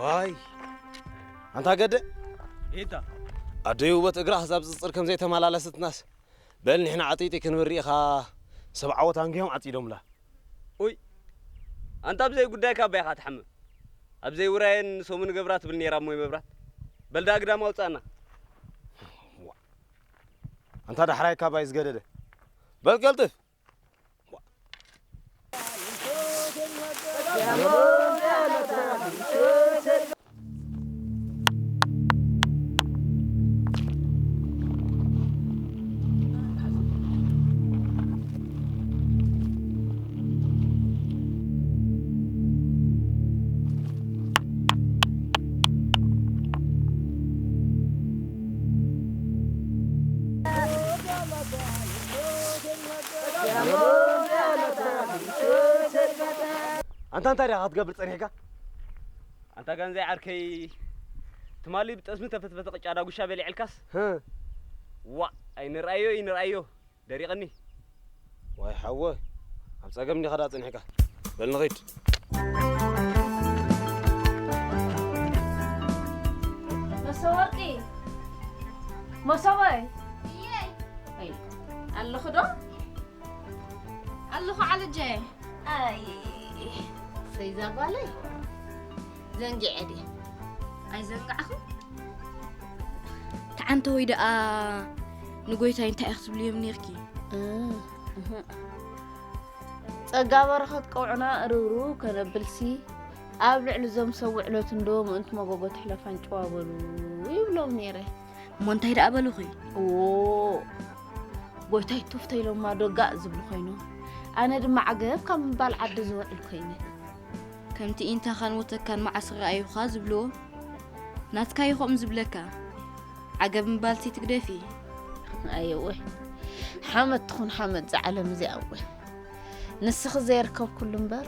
ኣይ ኣንታ ገደ፣ ኢታ ኣደይ ውበት እግራ ክሳብ ዝጽር ከም ዘይተመላለሰትናስ፣ በል ንሕና ዓጢጢ ክንብል ርኢኻ፣ ሰብ ዓወት ኣንጊሆም ዓጺዶምላ። ኡይ፣ ኣንታ ኣብ ዘይጉዳይካ ኣባይ ኢኻ ትሓምም። ኣብ ዘይውራየን ሰሙን ገብራ ትብል ነይራ እሞ መብራት። በል ደኣ ግዳም ኣውጻና። ኣንታ ዳሕራይ ካባይ ዝገደደ። በል ቀልጥፍ። ኣንታ እንታይ ዲኻ ክትገብር ጸኒሕካ? ኣንታ ጋንዛይ ዓርከይ፣ ትማሊ ብጠስሚ ተፈትፈተ ቅጫ ዳጉሻ በሊዕልካስ? ህእ። ዋእ፣ ኣይንርኣዮ፣ ኣይንርኣዮ። ደሪቐኒ። ዋይ ሓወ፣ ኣብ ጸገም እንዲኻ ደኣ ጸኒሕካ። በል ንኺድ። መሰወርቂ፣ መሰወይ። እየይ። ኣይ፣ ኣለኹ ዶ? ኣለኹ ዓለጀ። ኣይ፣ ሰይዛ ጓለይ፣ ዘንጊዐ ድየ? ኣይዘንጋዕኹ። ተዓንተ ወይ ደኣ ንጎይታይ እንታይ ኢኺ ትብልዮም ኔርኪ? እ፣ እህ። ጸጋ በረኸት ቀውዕና እርብርብ ከነብልሲ፣ ኣብ ልዕሊ እዞም ሰብ ውዕለት እንዶ ምእንቲ መጎጎ ትሕለፍ ኣንጭዋ በሉ ይብሎም ኔረ። እሞ እንታይ ደኣ በሉኺ? እዎ፣ ጎይታይ ቱፍ ተይሎማ ዶ ጋእ ዝብሉ ኮይኖም። ኣነ ድማ ዓገብ ካብ ምባል ዓዲ ዝውዕል ኮይነ። ከምቲ ኢንታኻን ወተካን መዓስ ረኣዩኻ ዝብልዎ፣ ናትካ እዩ ከምኡ ዝብለካ። ዓገብ ምባልሲ ትግደፊ። ኣየወ፣ ሓመድ ትኹን ሓመድ፣ እዛ ዓለም እዚኣ እወ። ንስኺ ዘይርከብኩሉ እምበር፣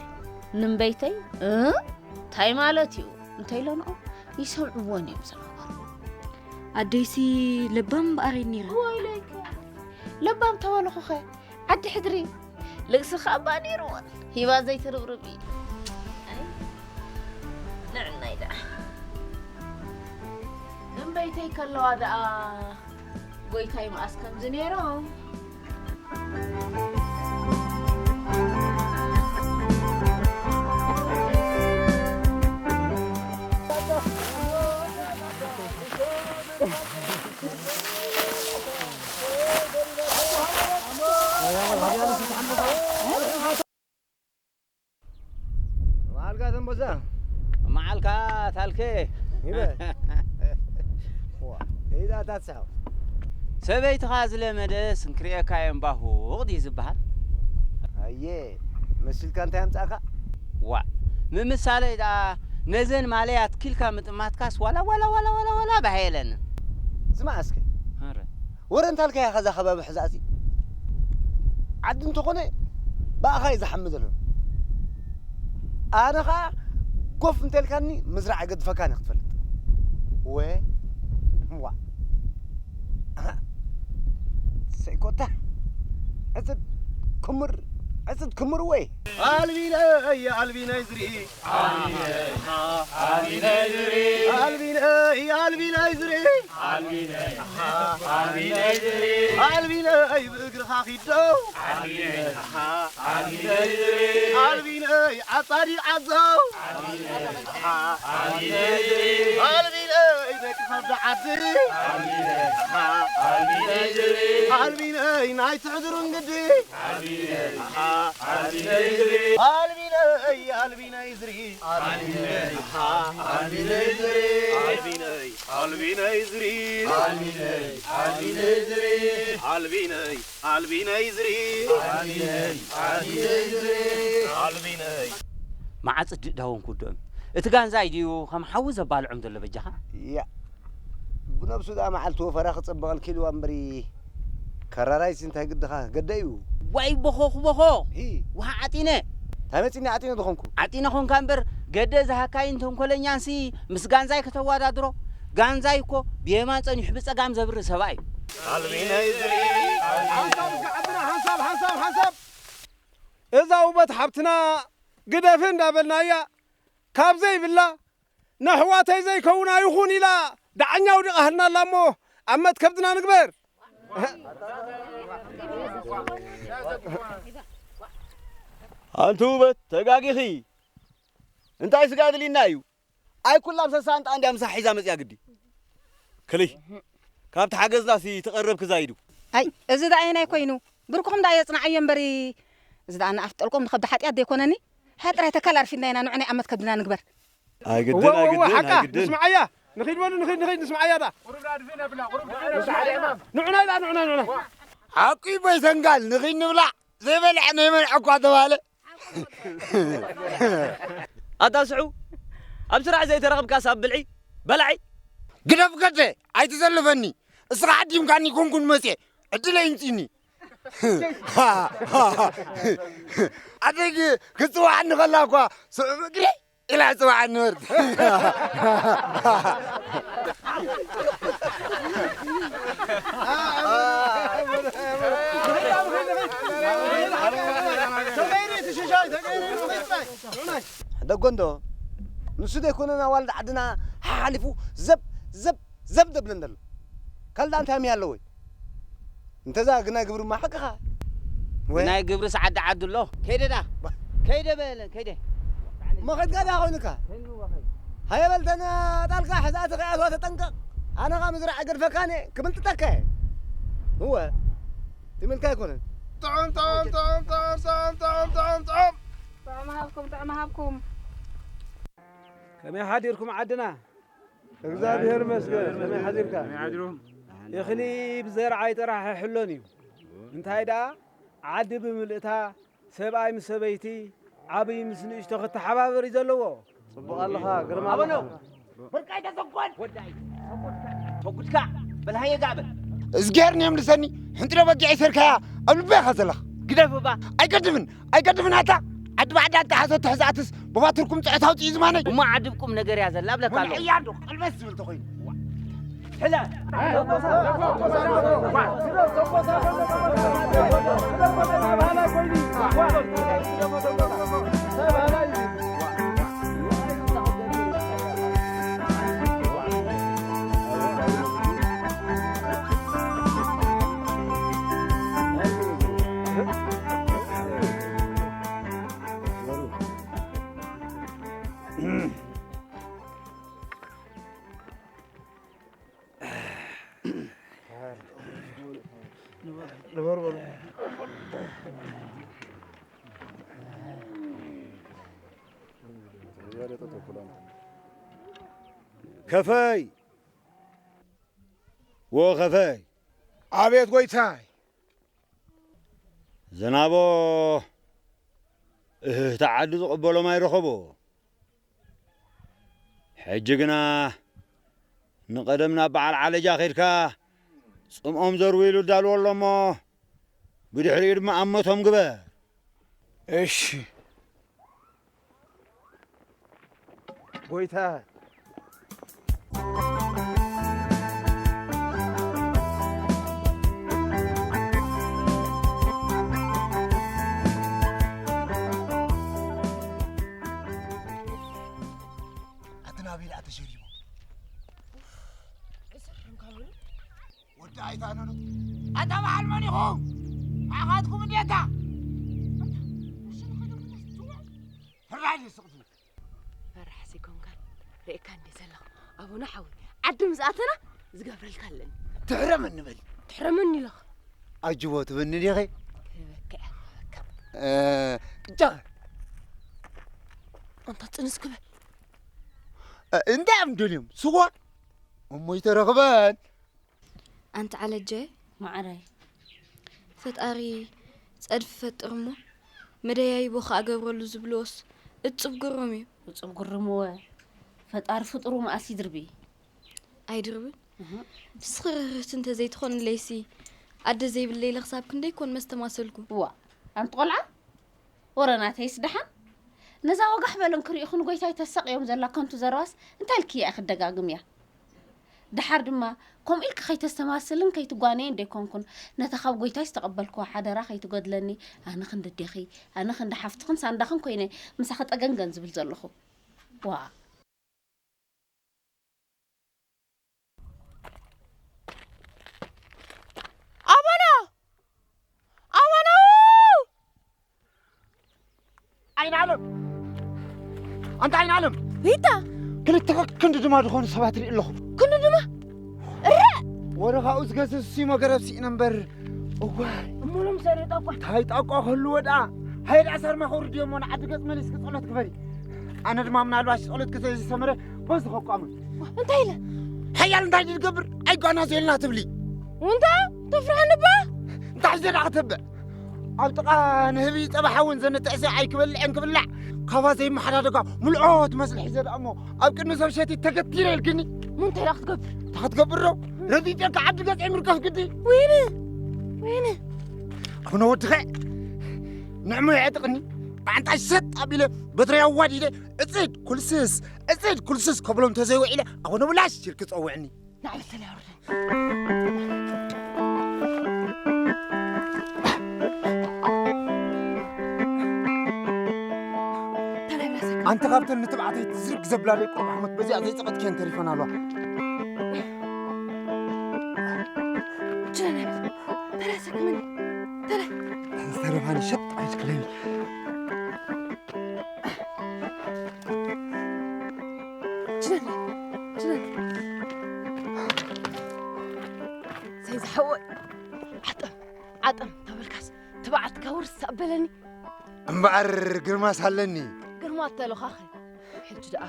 ንእምበይተይ፣ እ? እንታይ ማለት እዩ? እንተኢለንኦ፣ ይሰምዕዎን እዮም ሰማማር። ኣደይሲ ለባም እምበኣር እዩ ነይራ። ወይለይከ፣ ለባም ተበልኹኸ፣ ዓዲ ሕድሪ፣ ልግስኻ እባ ነይርዎን፣ ሂባ ዘይትርብርብ እዩ። ኣይ፣ ንዕናይ ደኣ። እምበይተይ ከለዋ ደኣ፣ ጎይታይ መኣስ ከምዚ ነይሮም። መዓልካ ተንበሳ። መዓልካ ታልከ። ይበ። ዋ፣ ኢዳ ታትሳው። ሰበይትኻ ዝለመደ ስንክርኤካ የምባሁቕ ድዩ ዝበሃል? ኣየ፣ መሲልካ እንታይ ኣምጻእካ? ዋ፣ ምምሳለይ ደኣ ነዘን ማለያት ኪልካ ምጥማትካስ ዋላ፣ ዋላ፣ ዋላ፣ ዋላ፣ ዋላ ባህ የለንን። ስማዕ እስከ። ኧረ። ወረ እንታልካ ኢኻ እዛ ከባቢ ሕዛእሲ? ዓዲ እንተኾነ ብኣኻ እዩ ዝሓሚ ዘሎ። ኣነ ኸኣ ጎፍ እንተልካኒ ምዝራዕ ኣይገድፈካን እየ ክትፈልጥ። ወ-፣ ዋ። ሰይኮታ። ዕጽድ ክምር፣ ዕጽድ ክምር ወይ። ኣልቢነይ፣ ኣልቢነይ ዝርኢ። ኣልቢነይ፣ ኣልቢነይ ዝርኢ። ኣልቢነይ፣ ኣልቢነይ ዝርኢ። ኣልቢነይ፣ ኣልቢነይ ዝርኢ። ኣልቢነይ ብእግርኻ ኪድ ዶ። ኣልቢነይ፣ ኣልቢነይ ዝርኢ። ኣልቢነይ ኣጻዲቕ ዓዞ። ኣልቢነይ፣ ኣልቢነይ ዝርኢ። ኣልቢነይ ደቂ ከብዲ ዓዲ። ኣልቢነይ፣ ኣልቢነይ ዝርኢ። ኣልቢነይ ናይ ትሕድሩን ግዲ። ኣልቢነይ፣ ኣልቢነይ ዝርኢ። ኣልቢነይ፣ ኣልቢነይ ዝርኢ። ኣልቢነይ፣ ኣልቢነይ ዝርኢ። ኣልቢነይ፣ ኣልቢነይ ዝርኢ። ኣልቢነይ፣ ኣልቢነይ ዝርኢ። ኣልቢነይ፣ ኣልቢነይ ዝርኢ። ኣልቢነይ፣ ኣልቢነይ ዝርኢ። ኣልቢነይ። መዓጽ ድዳዎም ክውድኦም። እቲ ጋንዛይ ድዩ ከም ሓዊ ዘባልዖም ዘሎ በጃኻ? ያ። ብነብሱ ደኣ መዓልቲ ወፈራ ክጸበቐልኪ ኢልዋ እምበሪ፣ ከራራይሲ እንታይ ግድኻ፣ ገደ እዩ። ዋይ ቦኾ ክቦኾ! ሂ። ውሃ ዓጢነ! እንታይ መጺኒ ዓጢነ ዝኾንኩ? ዓጢነ ኾንካ እምበር፣ ገደ ዝሃካይን ተንኮለኛንሲ ምስ ጋንዛይ ከተወዳድሮ፣ ጋንዛይ እኮ ብየማን ጸኒሑ ብጸጋም ዘብሪ ሰብኣይ እዩ። ኣልቢነይ ዝርኢ። ሓንሳብ እስከ ዓድና፣ ሓንሳብ፣ ሓንሳብ፣ ሓንሳብ! እዛ ውበት ሓብትና ግደፊ እንዳበልናያ፣ ካብ ዘይብላ ነሕዋተይ ዘይከውን ኣይኹን ኢላ ደዓኛ ኣውዲቓ ሃልና ኣላ እሞ ኣብ መትከብትና ንግበር። ኣንቲ ውበት ተጋጊኺ። እንታይ ስጋ ኣድልዩና እዩ? ኣይ ኩላ ኣብ ሰሳንጣ እንድያ ምሳሕ ሒዛ መጽያ ግዲ። ክሊ ካብቲ ሓገዝናሲ ትቐረብ ክዛይዱ። ኣይ፣ እዚ ደኣ ኣየናይ ኮይኑ? ብርኩኹም ደኣ የጽንዓዮ እምበሪ፣ እዚ ደኣ ንኣፍጠልቆም ንኸብዲ ሓጢኣት ደይኮነኒ? ሃጥራይ ተካል ኣርፊድና ኢና፣ ንዑ ናይ ኣመት ከብድና ንግበር። ኣይግድን፣ እወ፣ እወ፣ ኣይግድን፣ ሓቃ፣ ኣይግድን። ንስምዓያ። ንኺድ በሉ፣ ንኺድ፣ ንኺድ፣ ንስምዓያ ደኣ። ንዑ ናይ ደኣ፣ ንዑ ናይ፣ ንዑ ናይ። ሓቂ በይሰንጋል፣ ንኺድ ንብላዕ። ዘይበልዐ ናይ መንዐ እኳ ተባለ። ኣታ ስዑ፣ ኣብ ስራሕ ዘይተረኽብካስ ኣብ ብልዒ በላዒ። ግደፍ ገደ፣ ኣይትዘልፈኒ። እስኻ ዓዲምካኒ ኮንኩን መጽየ፣ ዕድለይ ይምጽኒ። ኣደይ ግ-፣ ክትጽውዓኒ ከላ እኳ ስዑ እግሪ ኢላ ጽውዓኒ ነበርት። ደጎ እንዶ፣ ንሱ ዘይኮነን ኣዋልድ ዓድና ሓሓሊፉ ዘብ፣ ዘብ፣ ዘብ ደብለን ዘሎ። ካልእ እንታይ ሚያ ኣለዎ? እንተዛ ግናይ ግብሪ ማሕቅኻ። ወይ? ግናይ ግብሪ ሰዓዲ ዓዲ ኣሎ። ከይደ ዳ? ባ- ከይደ በለ፣ ከይደ። እሞ ኸድካ ዳ ኮይንካ? ሃየ በል ተን ጣልካ ሕዛእቲ ከይኣትዋ ተጠንቀቕ። ኣነ ኸኣ ምዝራዕ ኣይገድፈካን እየ፣ ክምልጥጠካ እየ። እወ፣ ትምልካ ኣይኮነን። ጥዑም፣ ጥዑም፣ ጥዑም፣ ጥዑም፣ ጥዑም፣ ጥዑም፣ ጥዑም። ጥዑም ሃብኩም፣ ጥዑም ሃብኩም። ከመይ ሓዲርኩም ዓድና? እግዚኣብሔር ይመስገን። ከመይ ሓዲርካ? ከመይ ሓዲሩ? እኽሊ ብዘርዓይ ጥራሕ ኣይሕሎን እዩ። እንታይ ደኣ፣ ዓዲ ብምልእታ፣ ሰብኣይ ምስ ሰበይቲ፣ ዓብዪ ምስ ንእሽቶ ክተሓባበር እዩ ዘለዎ። ጽቡቕ ኣለኻ፣ ግርማ ኣቦኖ፣ ኣለኻ። ብርቃይ ተሰኮን። ወዳይ፣ ተጉድካ፣ ተጉድካ፣ በል ሃየ ጋበል። እዝግሄር ንየምልሰኒ፣ ሕንጢሮ በጊዕ ይሰርካያ፣ ኣብ ልበይ ኢኻ ዘለኻ። ግደፍ እባ። ኣይገድፍን፣ ኣይገድፍን ኣታ። ዓዲ ባዕዳ እንተሓዘ ትሕዛእትስ፣ ብባትርኩም ጽዕት ኣውጽኡ ዝማነይ። እሞ ዓዲ ቁም ነገር እያ ዘላ፣ እብለካ ኣለኹ። ምንዕያ እንዶ፣ ቀልበስ ዝብል ተኾይኑ። ሕለ። ከፈይ! ወ ከፈይ! ኣቤት ጎይታይ! ዝናቦ እህህታ ዓዲ ዝቕበሎም ኣይረኸቦ። ሕጂ ግና ንቐደም ናብ በዓል ዓለጃ ኸይድካ ጽምኦም ዘርዊ ኢሉ ዳልዎ ኣሎ እሞ፣ ብድሕሪኡ ድማ ኣመቶም ግበር። እሺ። ጎይታ። ኣቲ ናበይ ደኣ ተሸሪቦም? ዕሱብ ሕንካሉ። ወዲ ኣይታነኑ። ኣታ በዓል መን ኢኹም? ኣኻትኩም እንዴታ? ሕራይ ስቕቱ። ፈራሕ ሲኮንካን ርእካ እንዴ ዘለኹ። ኣቡነ ሓዊ፣ ዓዲ ምስ ኣተና ዝገብረልካ ኣለኒ። ትሕረመኒ በል። ትሕረመኒ ኢለኻ። ኣጅቦ ትብኒ ዲኺ? ክበካ እያ፣ ክበካ። እ፣ ቅጫ። ኣንታ ጽንስ ክበል። እ፣ እንታይ እዮም ደልዮም? ስዋ? እሞ ይተረኽበን። ኣንቲ ዓለጀ፣ ማዕረይ። ፈጣሪ ጸድፊ ፈጥር እሞ መደያይቦ ከኣ ገብረሉ ዝብልዎስ እጹብ ግሩም እዩ። እጹብ ግሩም እወ። ፈጣሪ ፍጡሩ መኣስ ይድርቢ? ኣይድርብን። እህ። ንስኺ ርህርህቲ እንተ ዘይትኾንለይሲ፣ ኣደ ዘይብለይ ኢለ ክሳብ ክንደይ ኮን መስተማሰልኩ። እዋ፣ ኣንቲ ቆልዓ፣ ወረ ናተይስ ደሓን። ነዛ ወጋሕ በለን ክርእኹ ንጎይታይ ተሳቕዮም ዘላ ከንቱ ዘረባስ እንታይ ኢልክያ ኢኺ ትደጋግምያ? ደሓር ድማ ከምኡ ኢልኪ ከይተስተማስልን ከይትጓነይን ደይኮንኩን፣ ነታ ካብ ጎይታይ ዝተቐበልክዋ ሓደራ ከይትጎድለኒ፣ ኣነ ክንዲ ኣዴኺ፣ ኣነ ክንዲ ሓፍትኽን ሳንዳኽን ኮይነ ምሳኺ ጠገንገን ዝብል ዘለኹ። ዋ። ኣይንዓለም! ኣንታ ኣይንዓለም! ሪታ! ክልተ ክንዲ ድማ ዝኾኑ ሰባት ርኢ ኣለኹ። ክንዲ ድማ? እረ! ወረ ካብኡ ዝገዝፍ ሲሞ ገረብ ስኢነ እምበር። እዋይ! እሞ ሎም ሰሪ ጠቋ። እንታይ ጠቋ ክህልዎ ደኣ? ሃይ ደኣ ሳርማ ከውርድዮ እሞ ንዓዲ ገጽ መሊስኪ ጸሎት ግበሪ። ኣነ ድማ ምናልባሽ ጸሎት ክዘይዝሰምረ በዚ ከቋምም። እንታይ ኢለ? ሓያል እንታይ ድገብር? ኣይጓና ዘልና ትብሊ። ወንታ ተፍርሐኒ እባ። እንታይ ዘና ክትብዕ? ኣብ ጥቓ ንህቢ ጸባሕ እውን ዘንጥዕሲ ኣይክበልዕን ክብላዕ፣ ካባ ዘይመሓዳደጋ ምልዖ ትመስል ሒዘ ደኣ እሞ ኣብ ቅድሚ ሰብ ሸቲ ተገቲረ ኢልክኒ። እሞ እንታይ ደኣ ክትገብር? እንታይ ክትገብር ዶ? ረዲተካ ዓዲ ገጽ ምርካፍ ግዲ። ወይነ፣ ወይነ። ኣቡነ ወድኸ ንዕሞ የዕጥቕኒ። ብዓንጣይ ሰጥ ኣቢለ በትረይ ኣዋዲደ እጽድ ኩልስስ፣ እጽድ ኩልስስ ከብሎም ተዘይውዒለ ኣቡነ ብላሽ ኢልክ ጸውዕኒ። ንዓበተለይ ኣውርደኒ። ተላይ ብላሰካ። ኣንቲ ካብተን ንትብዓተይ ትዝርግ ዘብላ ደቂ ቁሩብ ሓመት በዚኣ ዘይጸቐጥክየን ተሪፈን ኣለዋ። ችለና፣ ተላይ ሰክመኒ። ተላይ። ዝተረፋኒ ሸጥ ኣይትክለኒ። ችለና፣ ችለና። ሰይ ዝሓወይ፣ ዓጠም፣ ዓጠም ተበልካስ፣ ትብዓትካ ውርስ ኣበለኒ። እምበኣር ግርማስ ኣለኒ። ግርማ እተለኻኸ፣ ሕጂ ደኣ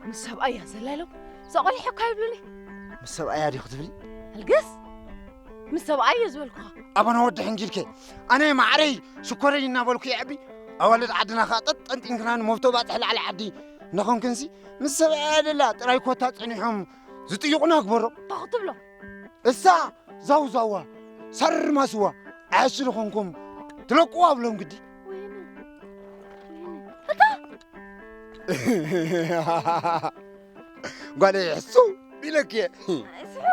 ምስ ሰብኣያ ዘላ ኢሎም፣ እዛ ቆሊሕ እኳ ይብሉኒ። ምስ ሰብኣያ ዲኹ ትብሊ? ኣልግስ፣ ምስ ሰብኣይ እየ ዝበልኩኻ። ኣባና ወዲ ሕንጊልከ፣ ኣነ ማዕረይ ሽኮረይ እናበልኩ የዕቢ። ኣዋልድ ዓድና ኸኣ ጠጥ ጠንጢንክና ንመብቶ ባጽሕ ላዕሊ ዓዲ እናኾንክንሲ፣ ምስ ሰብኣያ ደላ ጥራይ ኮታ ጸኒሖም ዝጥይቑና ግበሮ። እንታይ ክትብሎ? እሳ ዛውዛዋ፣ ሳርማስዋ፣ ዓያሹ ዝኾንኩም ትለቅዋ ብሎም ግዲ። ወይነ፣ ወይነ። እታ! ጓለይ ሕሱ ኢለኪ እየ። ስሑ!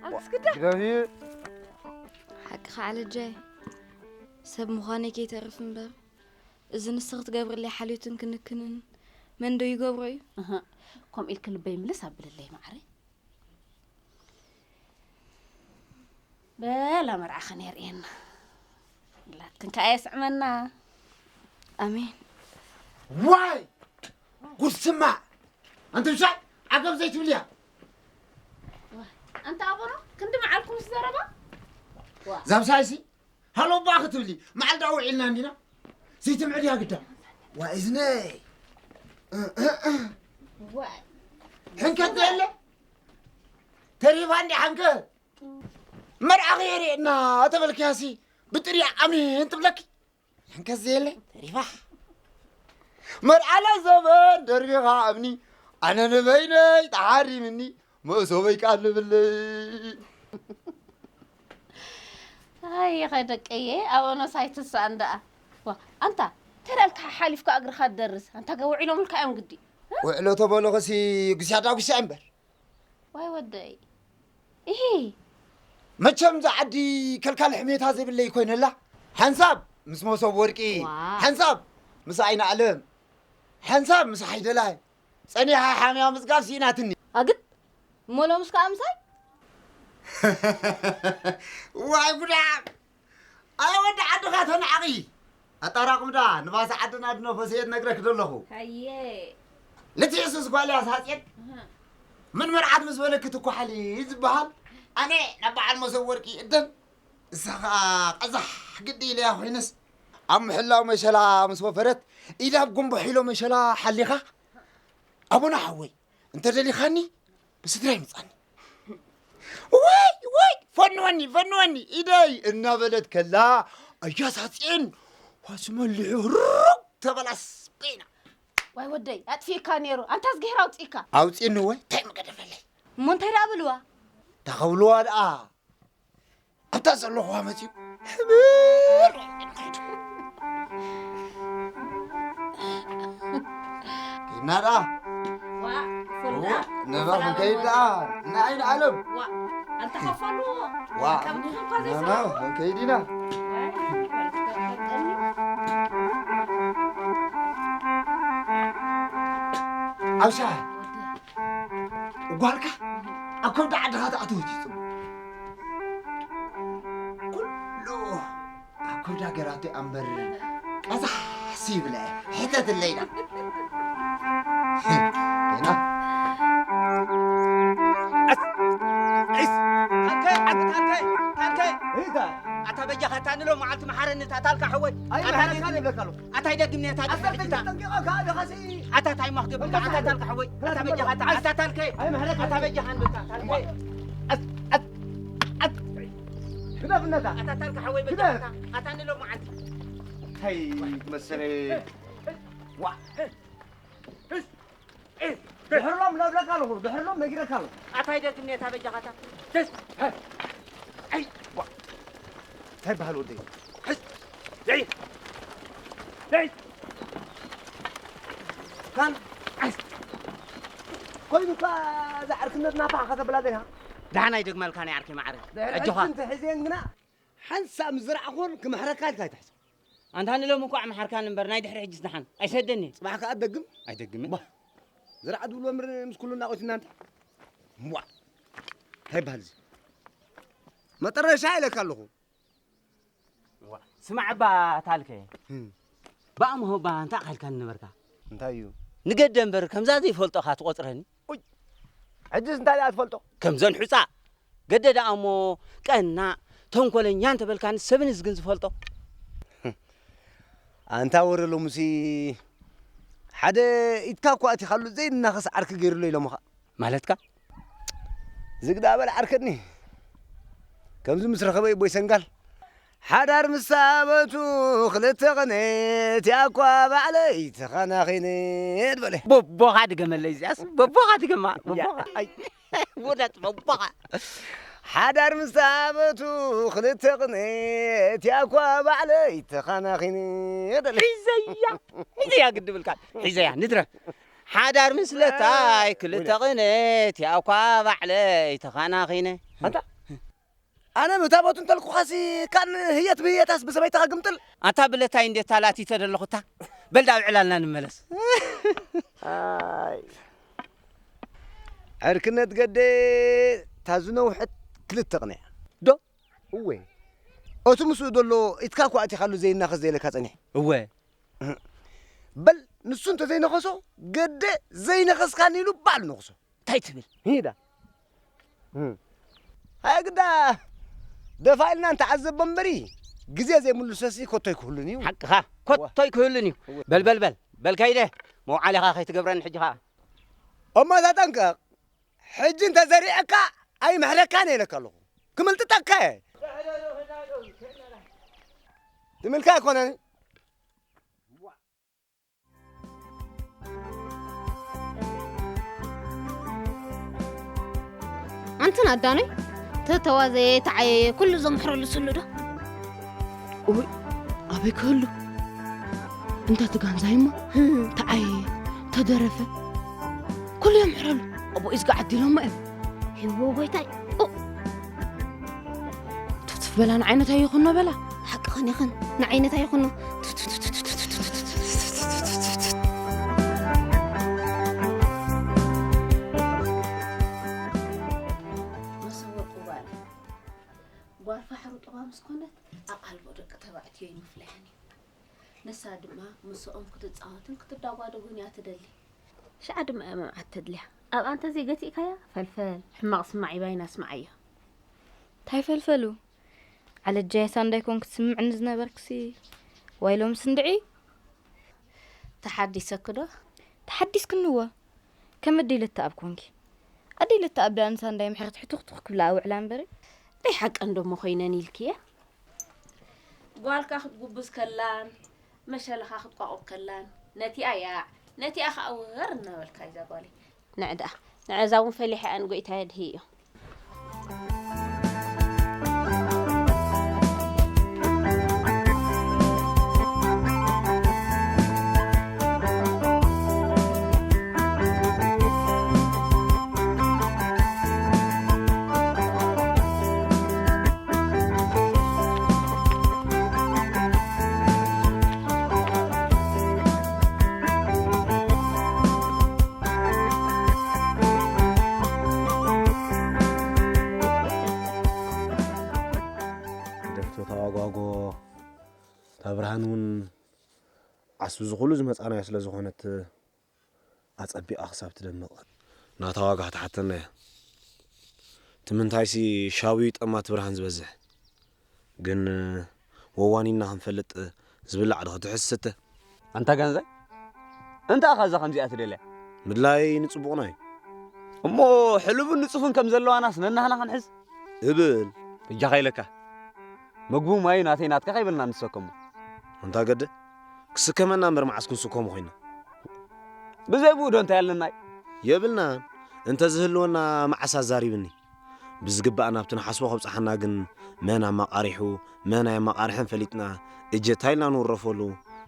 ኣብ ስግዳ! ግደፊ። ሓቅኻ ዓለጃይ፣ ሰብ ምዃነይ ከይተርፍ እምበር፣ እዚ ንስኺ ትገብርለይ ሓልዮትን ክንክንን መን ዶ ይገብሮ እዩ? እህ፣ ከምኡ ኢልኪ ልበይ ምልስ ኣብልለይ ማዕረይ። በላ መርዓኽን የርእየና። ላትክን ከኣ የስዕመና። ኣሜን። ዋይ! ጉድ ስማዕ! ኣንቲ ብሻይ ዓገብ ዘይትብልያ። ኣንታ ኣቦኖ፣ ክንዲ መዓልኩም ዝዘረባ? ዋ። ዛብ ሳይሲ፣ ሃሎ እባ ክትብሊ፣ መዓልዳ ውዒልና እንዲና? ዘይትምዕድያ ግዳ። ዋይ እዝነይ። ዋይ። ሕንከት ዘየለ? ተሪፋ እንዲ ሓንከት? መርዓኺ የርእየና ተበልክያሲ፣ ብጥርያ ኣሜን ትብለኪ። ሕንከት ዘየለ? ተሪፋ። መርዓለ ዘበን ደርቢኻ እምኒ፣ ኣነ ንበይነይ ተሓሪምኒ፣ መእሰበይ ቃል ንብለይ። ኣይ፣ ኸደቀየ፣ ኣብ ኦኖስ ኣይትስኣን ደኣ። ዋ፣ ኣንታ፣ ተዳልካ ሓሊፍካ እግርኻ ትደርስ። ኣንታ ገ ውዒሎምልካ እዮም ግዲ። ውዕሎ ተበሎ ኸሲ ጉስያ ዳጉስያ እምበር። ዋይ ወደይ። ኢሂ። መቸም እዛ ዓዲ ከልካሊ ሕሜታ ዘይብለይ ኮይነላ። ሓንሳብ ምስ መሶብ ወርቂ፣ ዋ። ሓንሳብ ምስ ኣይነ ኣለም፣ ሓንሳብ ምስ ሓይደላይ። ጸኒሓ ሓምያ ምጽጋብ ስኢናትኒ። ኣግድ፣ እሞ ሎምስ ከኣ ምሳይ? ዋይ ጉዳም! ኣይ ወዲ ዓድኻ ተናዓቒ! ኣጣራቕምዳ ንባሰ ዓድና ድነፈሰየት ነግረክ ደለኹ። ሃየ። ልትዕስስ ጓልያ ሳጽየት? እህ። ምን መርዓት ምስ በለክ ትኳሓሊ ዝበሃል? ኣነ ናብ በዓል መሶብ ወርቂ እደን፣ እሳ ኸኣ ቀዛሕ ግዲ ኢለያ ኮይነስ፣ ኣብ ምሕላው መሸላ ምስ ወፈረት፣ ኢዳ ኣብ ጉንቦ ሒሎ መሸላ ሓሊኻ፣ ኣቦና ሓወይ፣ እንተ ደሊኻኒ፣ ብስድራይ ምጻኒ። ወይ፣ ወይ፣ ፈንወኒ፣ ፈንወኒ፣ ኢደይ እናበለት ከላ፣ ኣያ ሳጽየን፣ ዋሱ መሊሑ ሩግ ተበላስ በይና። ዋይ ወደይ፣ ኣጥፊእካ ነይሩ። ኣንታ እዝግሄር ኣውጺእካ። ኣውጺእኒ ወይ? እንታይ ምገደፈለይ? እሞ እንታይ ደኣ በልዋ? እንታይ ከብልዋ ደኣ? ኣብታ ዘለኹዋ መጺኡ። ሕብር! ከይድና ደኣ። ዋ፣ ፎሉ እዎ፣ ደኣ። ነባ ሰላም ክንከይድ ወዲ። ደኣ። ንዓይ ንዓለም። ዋ፣ ኣንታ ኸፈሉ። ዋ፣ ካብ ግዜ እኳ ነባ ዘይሰማዕ። ክንከይድ ኢና። ዋ፣ ዋ፣ ዋ፣ ዋ፣ ዋ። ኣብ ሻሂ። ወዲ። ጓልካ ኣብ ከብዲ ዓድኻ ተኣትወት እዩ ጽቡቕ። ኩሉ ኣብ ከብዳ ገራቶ እያ እምበር ቀዛሕስ ይብለ ሕተትለይና። ና። ታልከ፣ ኣታ ታልከ፣ ታልከ። እንታ ኣታ በጃኻ፣ ኣታ ንሎ መዓልቲ መሓረኒ፣ ኣታ ታልካ ሓወይ። ኣይ ኣታ መሓረካ ደጊም-፣ ይብለካ ኣለኹ። ኣታ ደግምኒ፣ ኣታ ኣሰርተ ደግምኒ፣ ኣታ ጠንቂቐካ ደኻሲ ኣታ ታይ ማኽገብር፣ ኣታ ታልካ ሓወይ። ኣታ በጃኻ፣ ኣታ፣ ኣታ ታልከ። ኣይ መሕረካ ኣታ በጃኻ፣ ኣታ ታልከ። ግደፍነታ ኣታ ታልካ ሓወይ፣ በጃኻ፣ ኣታ፣ ኣታ ንሎ መዓልቲ። እንታይ መሰለ ዋ ድሕርሎም ነብለካ ኣለኹ ድሕርሎም ነጊረካ ኣለኹ ኣታይ ደግምኒ፣ ኣታ በጃኻ፣ ኣታ። ተስ-፣ ኣይ፣ እንታይ በሃል ወደይ ሕዝ፣ ዘይ፣ ዘይ። ካን ኮይኑ እኳ እዛ ዕርክነትና ፋሕ ከተብላ ዘይሃ ደሓን ኣይደግመልካ ናይ ዓርከይ ማዕረ። ድሕሪ ኣጆኻ። ሕጂ እንተሒዘን ግና ሓንሳብ ምስ ዝረኣኹን ክምሕረካ ኢልካ ኣይትሕሰብ ኣንታ ንሎም እንኳዕ መሓርካን እምበር ናይ ድሕሪ ሕጂስ ደሓን ኣይሰደኒ። ጽባሕ ከኣ ትደግም ኣይደግምን። ባ ዝረዓ ድብሎ ምር ምስ ኩሉ እናቆትና እንታ ዋ እንታይ ይበሃል እዚ መጠረሻ ኢለካ ኣለኹ ስማዕ እባ ታልከ ብኣምሆ እባ እንታይ ኣኻልካኒ ነበርካ? እንታይ እዩ ንገደ እምበር ከምዛ ዘይፈልጦኻ ትቖጽረኒ። ሕጅስ እንታይ ደኣ ትፈልጦ ከምዘን ሑጻ ገደ ደኣ እሞ ቀና ተንኮለኛ እንተበልካኒ ሰብን ዝግን ዝፈልጦ። ኣንታ ወረ ሎምሲ ሓደ ኢድካ እኳ ኣቲኻሉ ዘይናኸስ ዓርኪ ገይሩሎ ኢሎምኻ ማለትካ ዝግዳ በል ዓርከኒ ከምዚ ምስ ረኸበ ይቦይ ሰንጋል ሓዳር ምስ ኣበቱ ክልተ ቐነት ያኳ ባዕለይ ተኻናኺነ ድበለ ቦቦኻ ድገመለይ እዚኣስ ቦቦኻ ድገማ ቦቦኻ ኣይ ውደት ቦቦኻ ሓዳር ምስ ኣበቱ ክልተ ቐነት ያኳ ባዕለይ ተኻናኺነ ደለ ሒዘያ ሒዘያ ግድብልካ ሒዘያ ንድረ ሓዳር ምስለታይ ክልተ ቐነት ያኳ ባዕለይ ተኻናኺነ ኣንታ ኣነ ብታቦት እንተልኩኻሲ ካን ህየት ብህየታስ ብሰበይትኻ ግምጥል ኣታ ብለታይ እንዴት ታላቲ ተደለኹታ በልዳ ኣብ ዕላልና ንመለስ ኣይ ዕርክነት ገደ ታዝነውሐት ክልተ ቅንያ ዶ እወ እቲ ምስኡ ዘሎ ኢትካ እኳ ኣቲኻሉ ዘይናኸስ ዘይለካ ጸኒሕ እወ በል ንሱ እንተ ዘይነኸሶ ገደ ዘይነኸስካን ኢሉ ባዕሉ ነኽሶ እንታይ ትብል ሂዳ ሃያ ግዳ ደፋ ኢልና እንተዓዘቦ እምበሪ ግዜ ዘይምልሶሲ ኮቶይ ክህሉን እዩ ሓቅኻ ኮቶይ ክህሉን እዩ በልበልበል በልካይደ መውዓሊኻ ከይትገብረኒ ሕጂ ኸዓ እሞ ተጠንቀቕ ሕጂ እንተዘሪዐካ ኣይምሕረካን እየ ኢለካ ኣለኹ ክምልጥጠካ እየ ትምልካ ኣይኮነን ኣንተን ኣዳነይ ተተዋዘየ ተዓየየ ኩሉ ዘምሕረሉ ስሉ ዶ እውይ ኣበይ ክህሉ እንተ ትጋንዛይማ ተዓየየ ተደረፈ ኩሉ የምሕረሉ ኣቦ ኢዝጋ ዓዲሎማ እዮም ሂዎ ጎይታይ ትፍትፍ በላ ንዓይነታ ይኹኖ በላ ሓቅኽን ይኽን ንዓይነታ ይኹኖ መሰወር ቁባል ጓል ፋሕሩ ጥባ ምስ ኮነት ኣቓልቦ ደቂ ተባዕትዮ ይምፍለያን እዩ። ንሳ ድማ ምስኦም ክትጻወትን ክትዳጓደጉን እያ ትደሊ። ሽዓ ድማ እያ መምዓት ተድልያ። ኣብኣ እንተዘይገቲእካያ ፈልፈል ሕማቕ ስማዕ ኢባይና ስምዓዮ። እንታይ ፈልፈሉ? ዓለጃ ሳንዳይ ኮንክ ትስምዕኒ ዝነበርክሲ ዋይ ሎምስ እንድዒ ተሓዲሰኪ ዶ? ተሓዲስክኒ እወ። ከም ኣደይ ለተኣብ ኮንኪ። ኣደይ ለተኣብ ደኣ ንሳንዳይ ምሕረት ሕቱኽቱኽ ክብላ ኣውዕላ እምበሪ። ናይ ሓቀን ዶ እሞ ኮይነን ኢልክየ? ጓልካ ክትጉብዝ ከላን መሸልኻ ክትቋቑብ ከላን ነቲኣ ያዕ ነቲኣ ኸኣ ወር እናበልካ እዛ ጓለይ። ንዕ ደኣ ንዕ እዛ እውን ፈሊሐ እየን ጎይታ የድህዮ። ዓስቢ ዝኹሉ ዝመጻናዮ ስለ ዝኾነት ኣጸቢቓ ክሳብ ትደምቕ ናታ ዋጋ ክትሓተና እያ። ትምንታይሲ ሻዊ ጠማት ብርሃን ዝበዝሕ ግን ወዋኒና ክንፈልጥ ዝብላዕ ዶ ክትሕዝ ስተ ኣንታ ጋንዛይ እንታይ ኢኻ እዛ ከምዚኣ ትደልያ? ምድላይ ንጽቡቕና እዩ። እሞ ሕሉብን ንጹፍን ከም ዘለዋናስ ነናህና ክንሕዝ እብል በጃኻ ኢለካ መግቡ ማዩ ናተይ ናትካ ከይበልና ንሰከሞ። ኣንታ ገደ ክስከመና እምበር መዓስ ክንስከሞ ኮይና። ብዘይ ብኡ ዶ እንታይ ኣለናይ? የብልናን። እንተ ዝህልወና መዓስ ኣዛሪብኒ። ብዝግባእ ናብቲ ንሓስቦ ከብጽሓና ግን መን ኣማቓሪሑ መን ኣየማቓርሐን ፈሊጥና እጀታ ኢልና ንውረፈሉ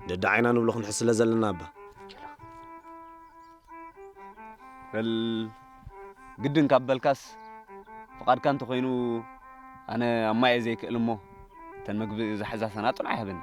ደዳዓይና ንብሎ ክንሕዝ ስለ ዘለና እባ። በል ግድን ካብ በልካስ ፍቓድካ እንተኾይኑ ኣነ ኣብ ማየ ዘይክእል እሞ እተን መግቢ ዝሓዛ ሰናጥን ኣይሃበኒ።